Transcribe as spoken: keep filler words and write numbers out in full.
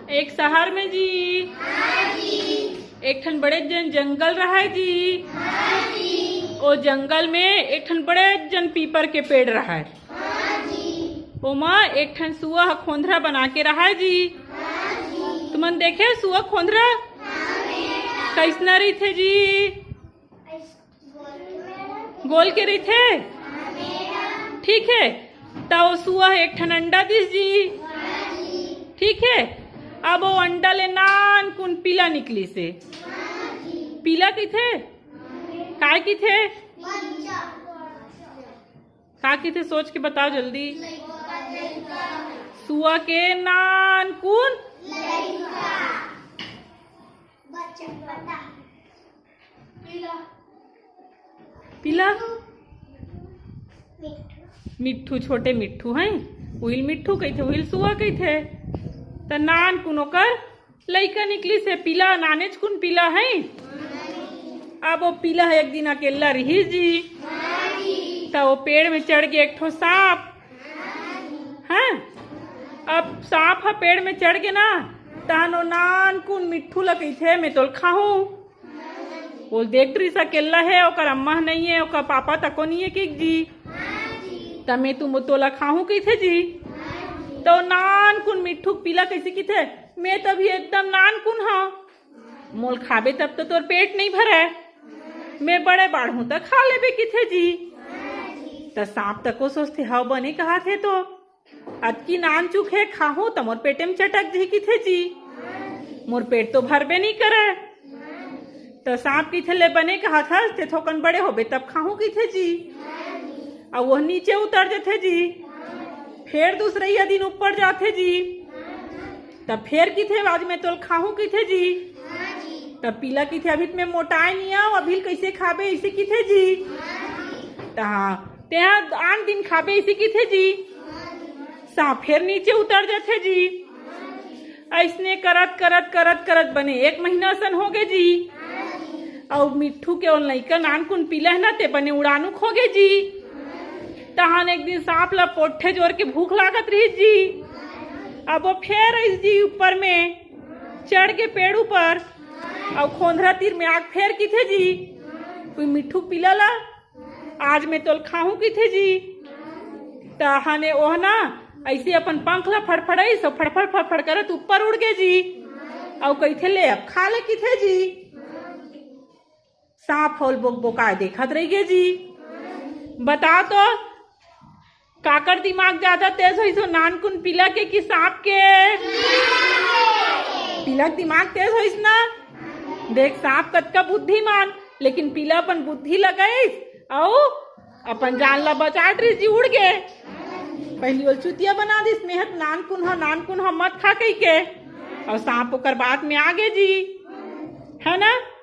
एक शहर में जी, एक ठन बड़े जन जंगल रहय जी। ओ जंगल में एक ठन बड़े जन पीपर के पेड़ रहय। ओमा एक ठन सुआ ह खोंधरा बना के रहय जी। तुमन देखे सुआ खोंधरा कइसना रहिथे जी? गोल के रहिथे। ठीक हे, त ओ सुआ ह एक ठन अंडा दिस जी। ठीक हे, अब ओ अंडा ले नानकुन पीला निकलिस हे। पीला कहिथे? काय कहिथे? का कहिथे? सोच के बताओ जल्दी। सुआ के नानकुन पीला। मिट्ठू, छोटे मिट्ठू हैं, उहिल मिट्ठू कहिथे, उहिल सुआ कहिथे। त नानकुन ओकर लइका निकलिस हे, पीला, नानेच कुन पीला है। अब ओ पीला ह एक दिन अकेल्ला रिहिस जी, त ओ पेड़ में चढ़ गे एक ठो सांप। हाँ, अब सांप ह पेड़ में चढ़ गे ना, तहन ओ नानकुन मिट्ठू ल कहिथे, "मैं तोल खाहूं।" ओल देख रिहिस अकेल्ला हे, ओकर अम्मा ह नइ हे, ओकर पापा तको नइ हे कहिके जी। त मैं तुम तोला खाहूं कहिथे जी। त ओ नानकुन मिट्ठू पीला कइसे कहिथे, "मैं त अभी एकदम नानकुन हंव, मोल खाबे तब तो तोर पेट नइ भरय, मैं बड़े बाढ़हूं त खा लेबे" कहिथे जी। त सांप तको सोचथे, "हव बने कहत हे तो, अतकी नानचुक हे, खाहूं त मोर पेटे म चटक जही" कहिथे जी, "मोर पेट तो भरबे नइ करय।" त सांप कहिथे, "ले बने कहत हस, ते थोकन बड़े होबे तब खाहूं" कहिथे जी। अउ ओह नीचे उतर जथे जी। फेर दूसरइया दिन ऊपर जाथे जी, त फेर कहिथे, "आज मैं तोल खाहूं" कहिथे जी। त पीला कहिथे, "अभी त मैं मोटाय नइ हंव, अभी ल कइसे खाबे" अइसे कहिथे जी। त हाँ, "तेहा आन दिन खाबे" अइसे कहिथे जी। सांप फेर नीचे उतर जथे जी। अइसने करत करत करत करत बने एक महीना असन होगे जी। अउ मिट्ठू के ओ लइका नानकुन पीला हे ना, ते बने उड़ानुक होगे जी। तहान एक दिन सांप ल पोट्ठे जोर के भूख लागत रिहिस जी। अब ओ फेर अइस जी ऊपर में चढ़ के पेड़ ऊपर, अउ खोंधरा तीर में आके फेर कहिथे जी, कोई मिट्ठू पीला ला, "आज मैं तोल खाहूं" कहिथे जी। तहाने ओह ना अइसे अपन पंख ला फड़फड़ाइस, अउ फड़फड़ फड़फड़ करत ऊपर उड़ गे जी। अउ कहिथे, "ले अब खा ले" कहिथे जी। सांप ह ओल बोकबोकाय देखत रहि गे जी। बताओ तो, काकर दिमाग जादा तेज होइस, ओ नानकुन पीला के कि सांप के? पीला के दिमाग तेज होइस ना। देख, सांप कतका बुद्धिमान, लेकिन पीला अपन बुद्धि लगाइस अउ अपन जान ला बचा डरिस जी, उड़ गे। पहिली ओल चुतिया बना दिस, "मैं ह नानकुन हंव, नानकुन हंव, मत खा" कहिके। अउ सांप ओकर बात में आ गे जी, है ना?